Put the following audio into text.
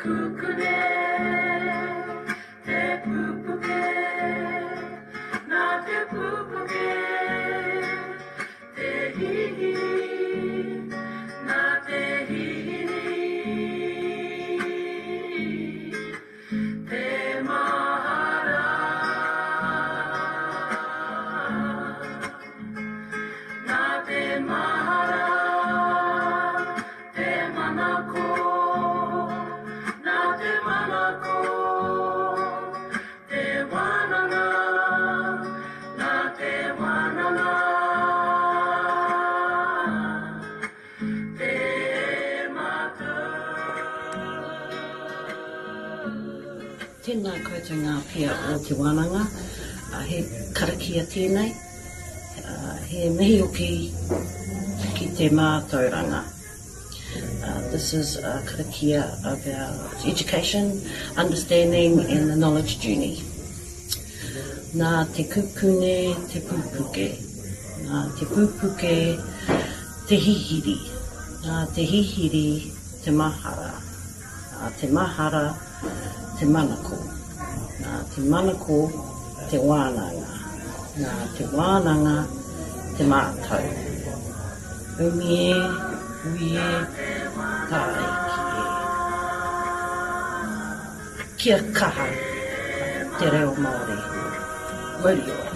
kukune, te pupuke, nā te pupuke, te hihiri, nā te hihiri, te mahara. Nā te mahara, te manako, nā te manako, te wānanga, nā te wānanga, te mātau. Tēnā koutou ngā pia o te wānanga, he karakia tēnei. He mihi hoki ki te mātauranga. This is a karakia about education, understanding and the knowledge journey. Nā te kukune te pūpuke, nā te pūpuke te hihiri, nā te hihiri te mahara, nā te mahara te manako, nā te manako te wānanga, nā te wānanga te mātau. Umi e, ui e, tāiki e. Kia kaha te reo Māori. Mauri ora.